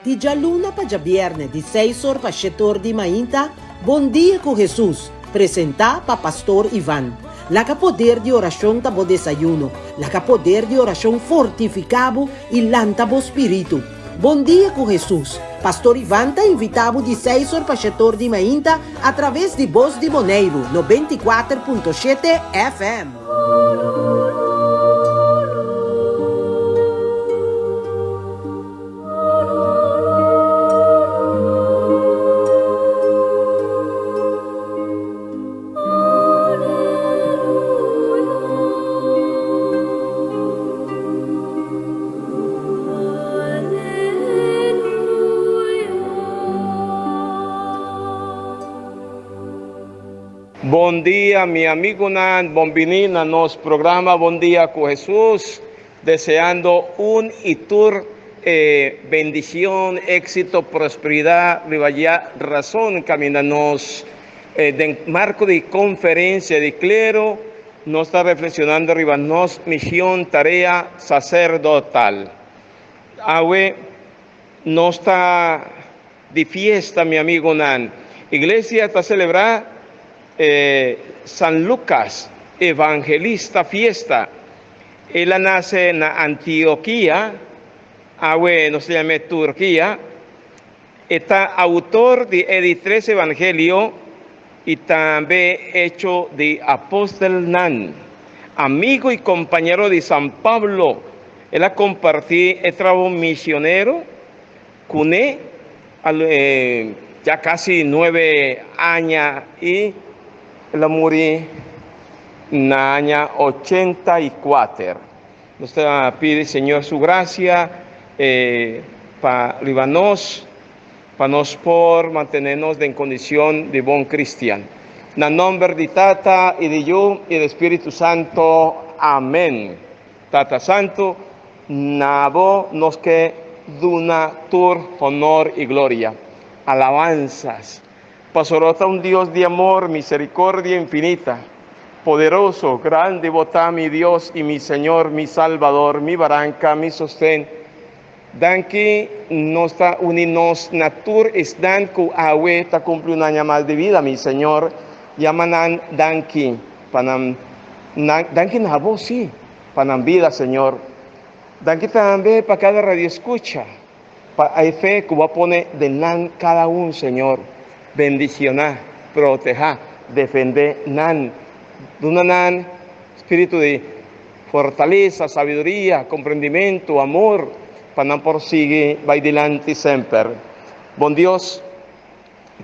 Di djaluna pa djabièrnè di seis or pa shete or di mainta, Bon Dia ku Hesus, presentá pa Pastor Ivan. Laga poder di orashon ta bo desayuno. Laga poder di orashon fortifiká bo i lanta bo spiritu. Bon Dia ku Hesus, Pastor Ivan ta invitá bo di seis or pa shete or di mainta atraves di Bos di Boneiru 94.7 FM. Bon dia mi amigunan, bon bini na nos programa Bon Dia ku Hesus. Deseando un y tur e bendicion, exito, prosperidad riba ya razon caminda nos den marco di conferencia di clero nos ta reflexionando riba nos mision, tarea sacerdotal. Awe nos ta di fiesta mi amigonan. Iglesia ta celebra San Lucas evangelista fiesta. El a nase na Antiokia, awe nos ta yam'é Turkia. E ta outor di e di tres Evangelio i tambe Hecho di Apostelnan. Amigu i kompañero di San Pablo, el a kompartí e trabou misionero kuné ya kasi nuebe aña i el a muri na aña 84. Nos ta pidi Señor su gracia pa riba nos, pa nos por mantene nos den condicion di bon cristian. Na nomber di Tata y di Yu y di Spiritu Santo. Amen. Tata Santu, na bo nos ke duna tur honor i gloria, alabansas, pasobra bo ta un Dios di amor, misericordia infinita, poderoso, grandi bo ta mi Dios i mi Señor, mi Salbador, mi baranca, mi sosten. Danki nos ta uni nos na tur esnan ku awe ta kumpli un aña mas di vida, mi Señor, yama nan danki pa nan nan danki na bo sí pa nan bida, Señor. Danki tambe pa kada radioeskucha, pa e fe ku bo a pone den nan kada un, Señor. Bendishoná, protehá, defendé nan, duna nan spiritu di Fortalesa, sabiduria, komprendimentu, amor, pa nan por sigui bai dilanti semper. Bon Dios,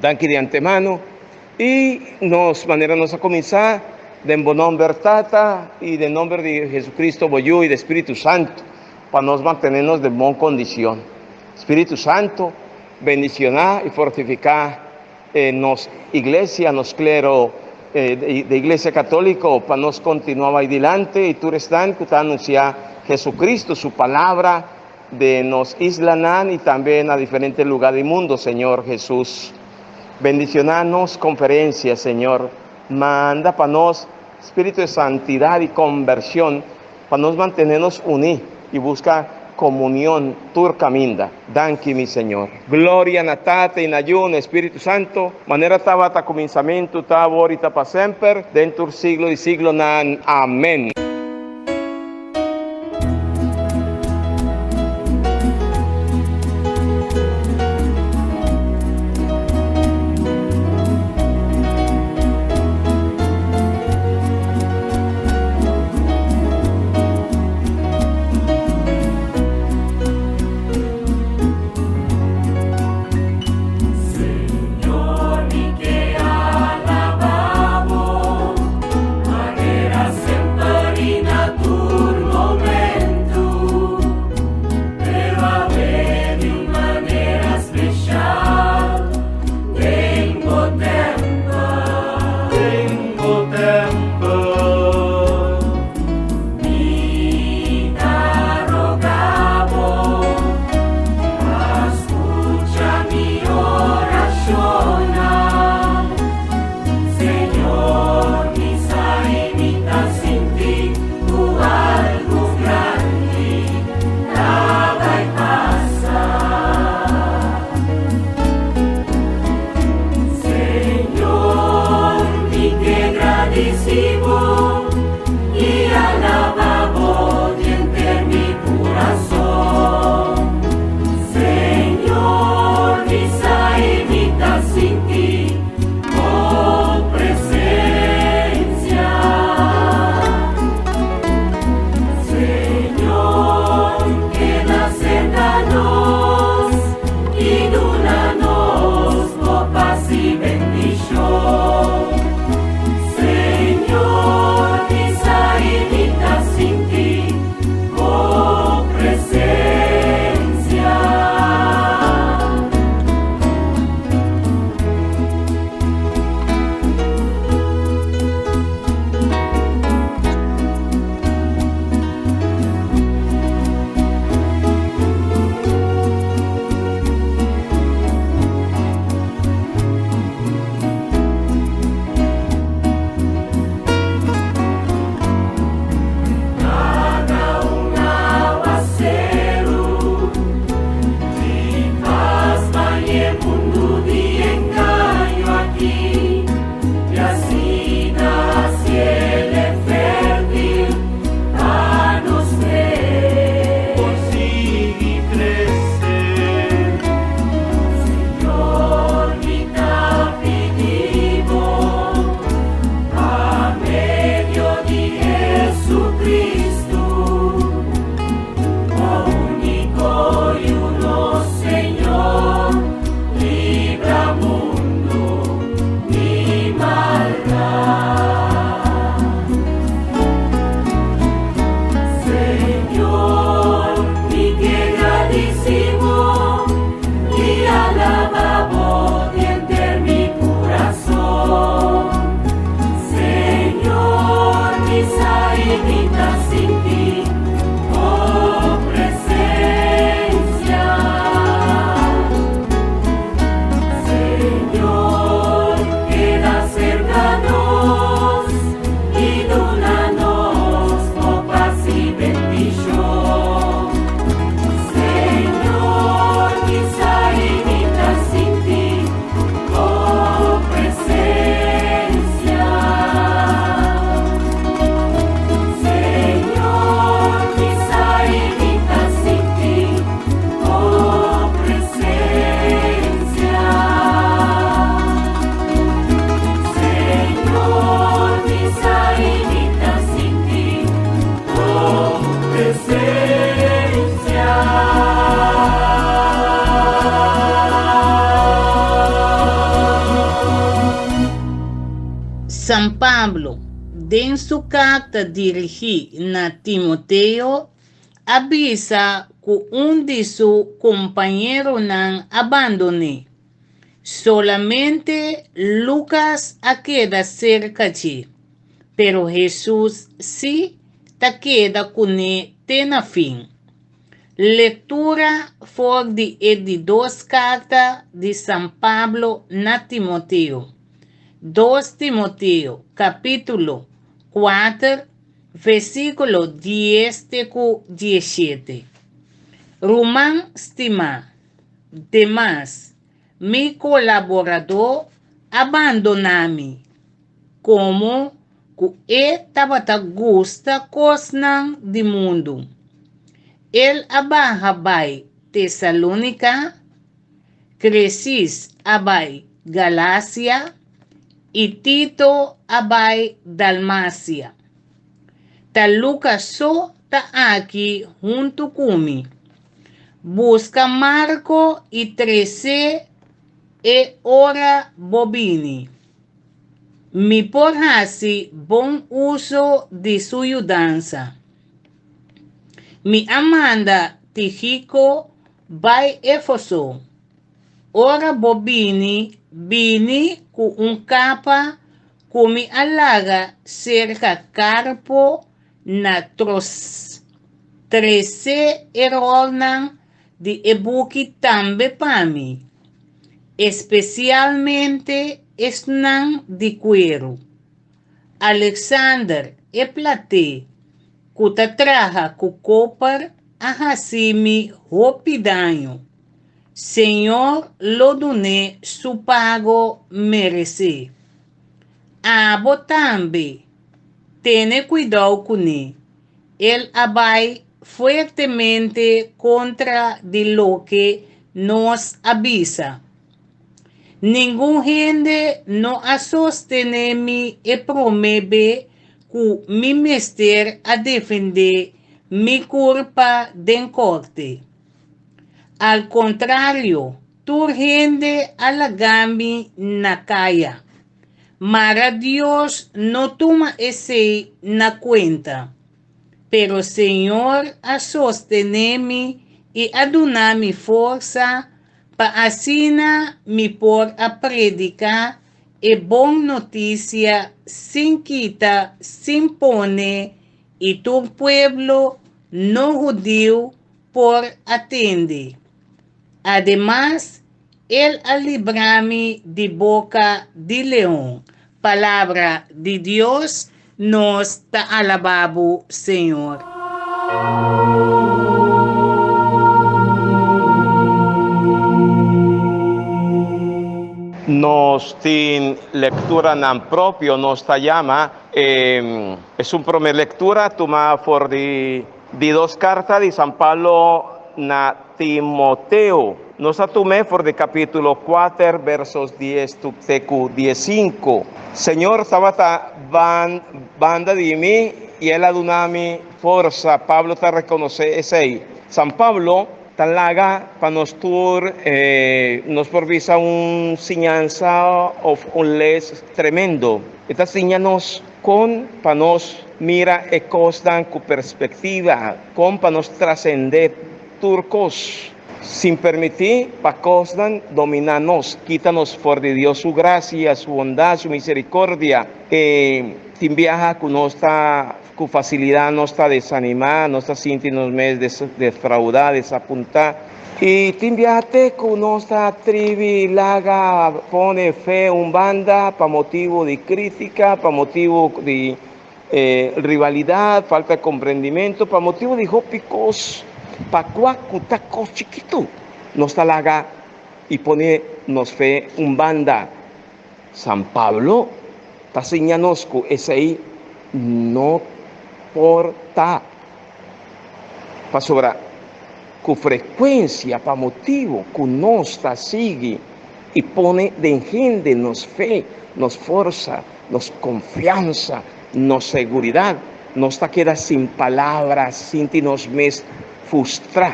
danki di antemano i nos manera nos a kuminsá, den bo nomber Tata i den nomber di Jesucristo bo Yu i di Spiritu Santu, pa nos mantené nos den bon kondishon. Spiritu Santu, bendishoná i fortifiká nos iglesia, nos klero de iglesia katóliko pa nos kontinuá bai dilanti i tur esnan ku ta anunsiá Jesucristo su palabra den nos islanan i tambe na diferente lugá di mundo, Señor Jesus bendishoná nos konferensia, Señor manda pa nos spiritu de santidad i konbershon Pa nos mantene nos uní i buska komunion tur kaminda. Danki, mi Señor. Gloria na Tata i na Yu na Spiritu Santo, manera tabata kuminsamentu, ta awor i ta pa semper, den tur siglo di siglonan. Amen. Señor, mi ke alabá bo, manera semper i. San Pablo, den su karta dirigí na Timoteo, a bisa ku un di su kompañeronan a bandon'é. Solamente Lukas a keda serka dje, pero Hesus sí ta keda kuné te na fin. Lektura for di e di dos karta di San Pablo na Timoteo. Dos Timoteo, kapítulo kuater, versíkulo dies te ku diesshete. Ruman stimá, Demas, mi kolaboradó, a bandoná mi, komo ku e tabata gusta kosnan di mundu. El a baha bai Tesalónika, Kresis a bai Galasia i Tito a bai Dalmasia. Ta Lukas so ta aki huntu ku mi. Buska Marko i tres'é e ora bo bini. Mi por hasi bon uso di su yudansa. Mi a manda Tihiko bai Éfeso. Ora bo bini, bini ku un kapa ku mi a laga serka Karpo na Tros. Trese e rolnan di e buki tambe pa mi, espesialmente esnan di kueru. Alexander e platé ku ta traha ku koper a hasi mi hopi daño. Señor lo dun'é su pago meresé. Abo tambe, tene kuidou kuné. El a bai fuertemente kontra di loke nos a bisa. Ningun hende no a sostené mi e promé be ku mi mester a defendé mi kurpa den korte. Al kontrario, tur hende a laga mi na kaya. Mara Dios no tuma esei na kuenta. Pero Señor a sostené mi i a duna mi forsa pa asina mi por a prediká e bon notisia sin kita sin pone i tur pueblo no hudiu por a tende. Ademas, el a libra mi di boka di leon. Palabra di Dios, Nos ta alabá bo, Señor. Nos tin lekturanan propio, nos ta yama esun prome lektura tuma for di di dos karta di San Pablo na Timoteo. Nos a tum'é for di kapítulo kuater, versos dies te ku diesinku. Señor tabata banda di mi i el a duna mi forsa. Pablo ta rekonosé esei. San Pablo ta laga pa nos tur nos por bisa un siñansa òf un les tremendo. E ta siña nos kon pa nos mira e kosnan ku perspektiva, kon pa nos trasendé tur kos, sin permití pa kosnan dominá nos, kita nos for di Dios su grasia, su bondat, su miserikordia. E tin biaha ku nos ta ku fasilidat nos ta desanimá, nos ta sinti nos mes defraudá, desapuntá. I tin biaha te ku nos ta tribi laga pone fe un banda pa motibu di krítika, pa motibu di rivalidat, falta di komprendimentu, pa motibu di hopi kos pa kua ku ta kos chikitu nos ta laga i pone nos fe un banda. San Pablo ta siña nos ku esei no por ta, pasobra ku frekuensia pa motibu ku nos ta sigui i pone den hende nos fe, nos forsa, nos konfiansa, nos seguridat, nos ta keda sin palabra, sinti nos mes frustrá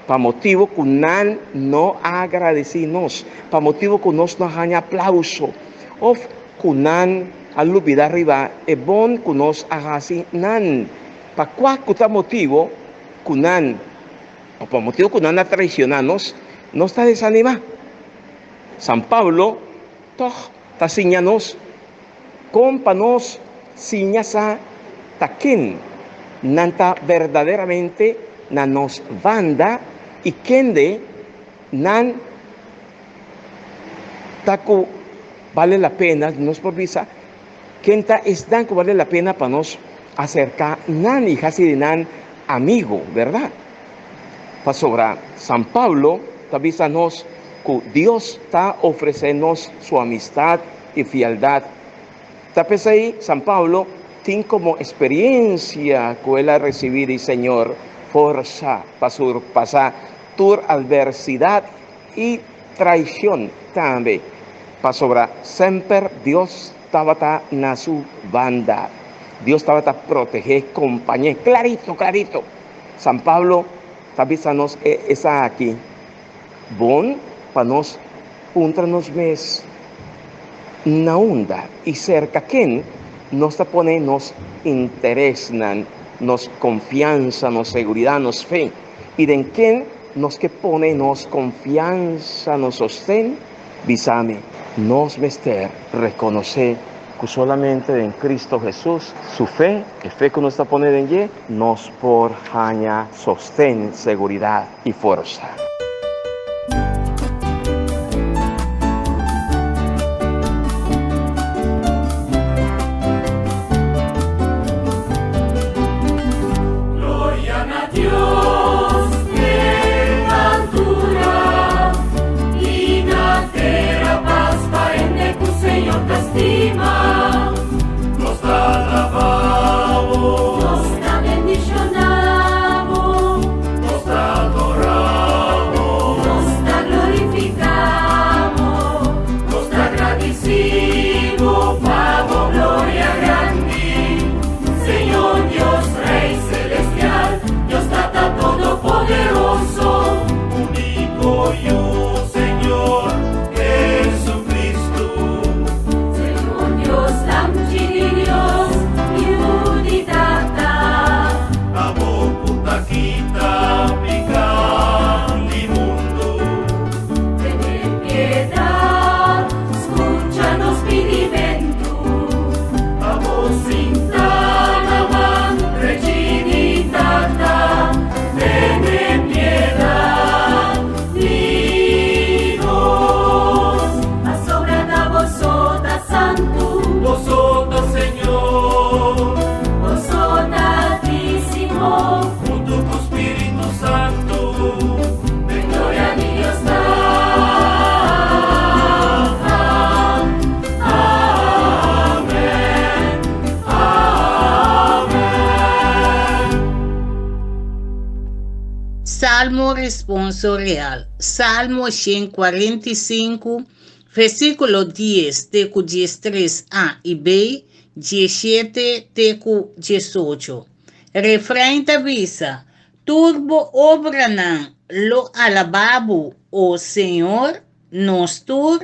pa motibu ku nan no a agradesí nos, pa motibu ku nos no haña aplauso òf ku nan a lubidá riba e bon ku nos a hasi nan. Pa kua ku ta motibu ku nan, o pa motibu ku nan a traisioná nos, nos ta desanimá. San Pablo tòg ta siña nos kon pa nos siña sa ta ken nan ta berdaderamente na nos banda i kende nan ta ku bale la pena, nos por bisa, ken ta esnan ku bale la pena pa nos aserká nan i hasi di nan amigu, bèrdat? Pasobra San Pablo ta bisa nos ku Dios ta ofresé nos su amistat i fieldat. Ta p'esei San Pablo tin komo esperiensia ku el a risibí di Señor forsa pa surpasá tur atversidat i traishon tambe, pasobra semper Dios tabata na su banda. Dios tabata protegé, kompañ'é. Klarito, klarito! San Pablo ta bisa nos e esaki, Bon pa nos puntra nos mes, Na unda i serka ken nos ta pone nos interesnan, nos konfiansa, nos seguridat, nos fe? I den ken nos ke pone nos konfiansa, nos sosten? Bisa mi, nos mester rekonosé ku solamente den Kristu Hesus, su fe, e fe ku nos ta pone den dje, nos por haña sosten, seguridat i forsa. Gloria na Dios den altura i na tera pas pa hende ku Señor ta stima. Nos ta alabá bo. Nos ta bendishoná bo. Nos ta adorá bo. Nos ta glorifiká bo. Nos ta gradisí bo pa bo gloria grandi. Señor Dios, Rey celestial, Dios Tata Todopoderoso. Único Yu, Señor Jesucristo. Señor Dios, Lamchi di Dios, Yu di Tata. Abo ku ta kita piká di mundu. Tene piedad, skucha nos pidimentu. Abo sinta na man drechi di Tata, tene piedad di nos. Pasobra ta bo so ta santu. Bo so ta Señor. Bo so ta Altísimo. Huntu ku Spiritu Santu. Den gloria di Dios Tata. Amen. Amen. Salmo Responsorial, Salmo 145, versíkulo 10 te ku 13 a i b, 17 te ku 18. Refrain ta bisa, Tur bo obranan lo alabá bo, o Señor, nos tur,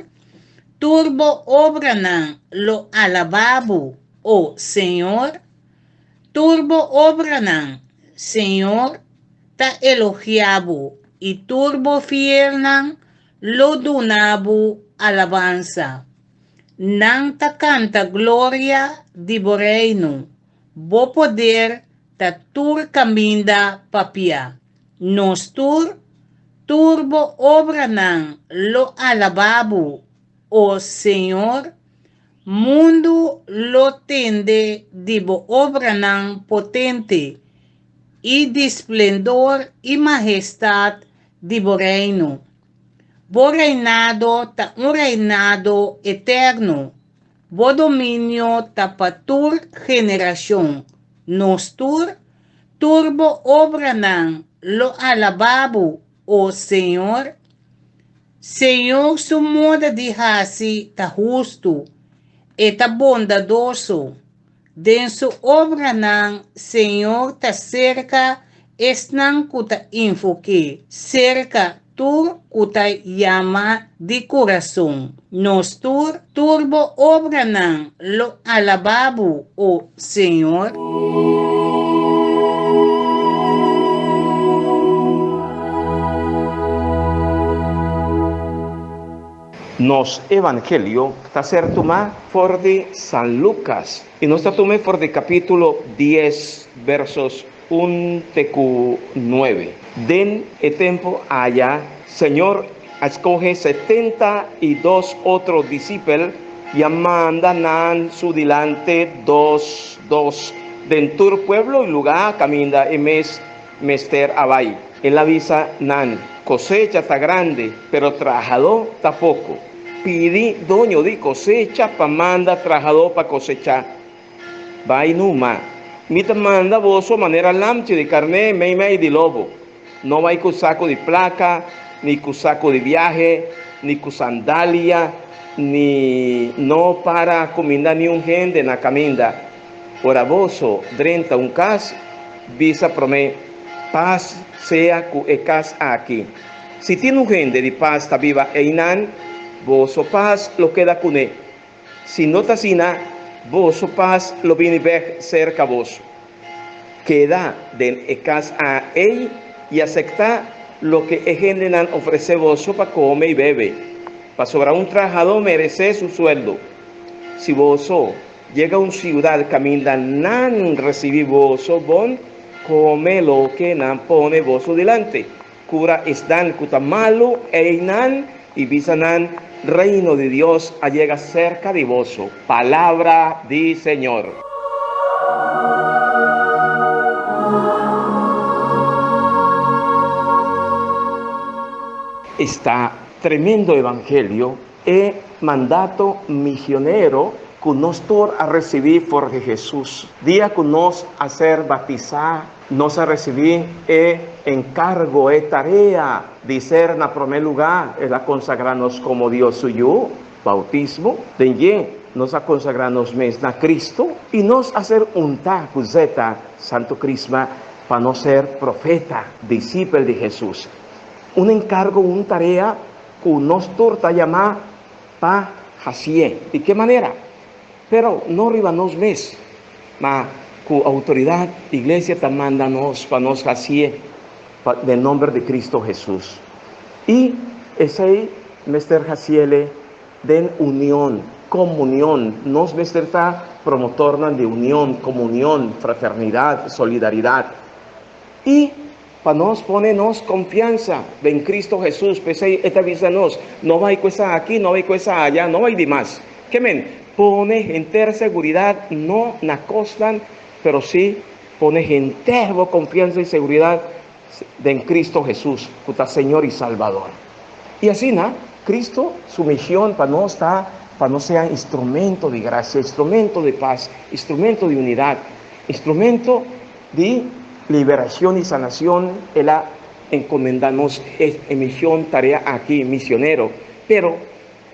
tur bo obranan lo alabá bo, o Señor. Tur bo obranan, Señor, ta elogiá bo, i tur bo fielnan lo duna bo alabansa. Nan ta kanta gloria di bo reino, bo poder ta tur kaminda papia. Nos tur, tur bo obranan lo alabá bo, o Señor, mundu lo tende di bo obranan potente i di splendor i mahestat di bo reino. Bo reinado ta un reinado eterno, bo dominio ta pa tur generashon. Nos tur, tur bo obranan lo alabá bo, o Señor. Señor su moda di hasi ta hustu, e ta bondadoso. Den su obranan Señor ta serka esnan ku ta invok'é, serka. tur ku ta yama di kurason. Nos tur, tur bo obranan lo alabá bo, o Señor. Nos Evangelio ta ser tumá for di San Lucas, i nos ta tum'é for di capítulo dies, versos un te ku nuebe. Den e tempu aya, Señor a skohe 72 otro disipel i a manda nan su dilante dos dos den tur pueblo i lugá kaminda e mes mester a bai. El a bisa nan, Kosecha ta grandi, pero trahadó ta poko. Pidi doño di kosecha pa manda trahadó pa kosechá. Bai numa. Mi ta manda boso manera lamchi di karné meimei di lobo. No bai ku saku di plaka, ni ku saku di biahe, ni ku sandalia, ni no para kuminda niun hende na kaminda. Ora boso drenta un kas, bisa promé, Pas sea ku e kas aki. Si tin un hende di pas ta biba einan, boso pas lo keda kuné. Si no ta asina, boso pas lo bini bèk serka boso. Keda den e kas ei i asektá loke e hendenan ofresé boso pa kome i bebe, pasobra un trahadó meresé su sueldo. Si boso yega un siudat kaminda nan risibí boso bon, kome loke nan pone boso dilanti. Kura esnan ku ta malu einan i bisa nan, Reino di Dios a yega serka di boso. Palabra di Señor. Esta tremendo evangelio, e mandato misionero ku nos tur a risibí for di Hesus dia ku nos a ser batisá. Nos a risibí e enkargo, e tarea di ser na promé lugá, el a konsagrá nos komo Dios su yu, boutismo. Den dje nos a konsagrá nos mes na Kristu i nos a ser untá ku zeta Santu Krisma pa nos ser profeta, disipel di Hesus. Un enkargo, un tarea ku nos tur ta yamá pa hasié. Di ke manera? Pero no riba nos mes, ma ku outoridat iglesia ta manda nos pa nos hasié pa den nomber di Cristo Hesus. I esei mester hasiele den union, komunion. Nos mester ta promotornan di union, komunion, fraternidat, solidaridat. I pa nos pone nos konfiansa den Cristo Hesus, p'esei e ta bisa nos, no bai ku esaki, no bai ku esaya, no bai di mas. Ke men, pone henter seguridat no na kosnan, pero sí pone henter bo konfiansa i seguridat den Cristo Hesus, ku ta Señor i Salbador. I asina, Cristo su mision pa nos ta pa nos sea instrumento di grasia, instrumento di pas, instrumento di unidat, instrumento di liberacion y sanacion. El a encomenda nos e mision, tarea aki, misionero, pero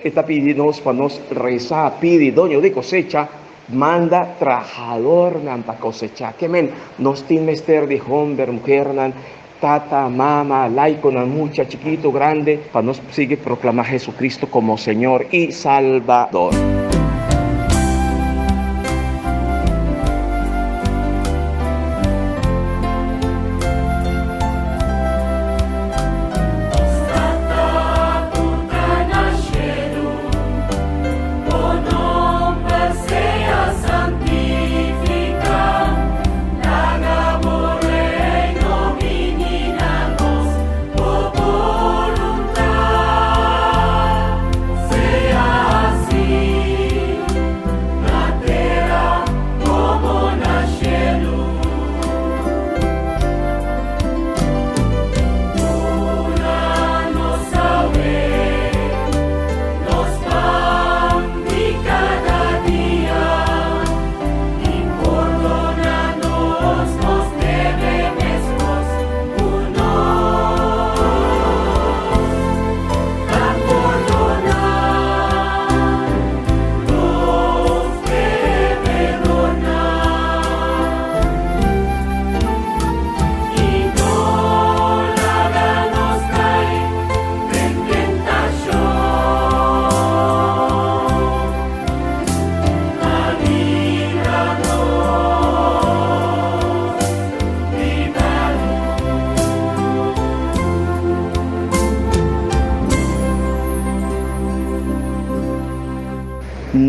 e ta pidi nos pa nos reza, pidi doño di cosecha manda trahadornan pa cosecha. Ke men, nos tin mester di homber, muhernan, tata, mama, laiconan, mucha, chikito, grande, pa nos sigui proclama Jesucristo como Señor y Salbador. Nos Tata ku ta na shelu, bo nomber sea santifiká, laga bo reino bini na nos, bo boluntat sea hasí.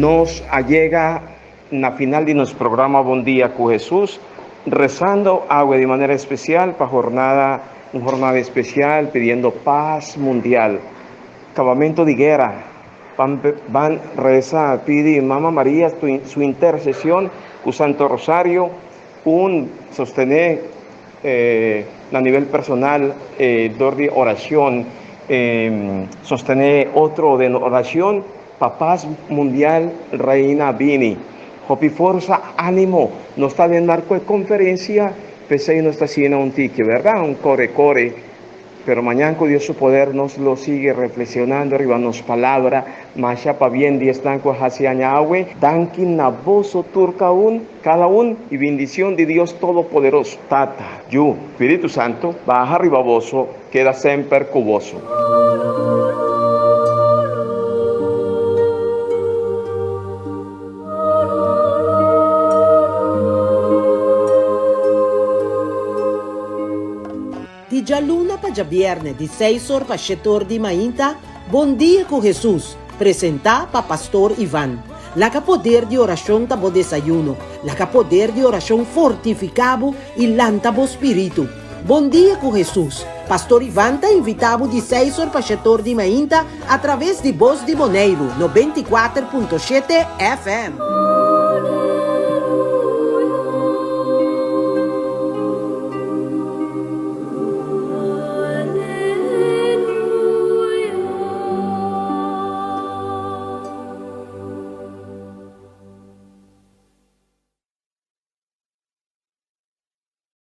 Nos a yega na final di nos programa Bon Dia ku Hesus, rezando awe di manera espesial pa jornada, un jornada espesial pidiendo pas mundial, kabamentu di guera. Ban ban reza, pidi Mama Maria su intersesion ku Santo Rosario, un sostené na nivel personal dor di oracion, sostené otro den oracion pa pas mundial reina bini. Hopi forsa, animo, nos ta den marco e conferencia, p'esey nos ta haciendo un tiki, verdad? Un core core. Pero mañan cu Dios su poder nos lo sigui reflexionando riba nos palabra, masha pabien di esnan cu a haci aña awe, danki na boso tur ca un, cada un, y bindicion di Dios Todopoderoso, Tata, Yu, Spiritu Santo, baha riba boso, keda semper cu boso. Di djaluna pa djabièrnè di seis or pa shete or di mainta, Bon Dia ku Hesus, presentá pa Pastor Ivan. Laga poder di orashon ta bo desayuno, laga poder di orashon fortifiká bo i lanta bo spiritu. Bon Dia ku Hesus, Pastor Ivan ta invitá bo di seis or pa shete or di mainta atraves di Bos di Boneiru, 94.7 FM.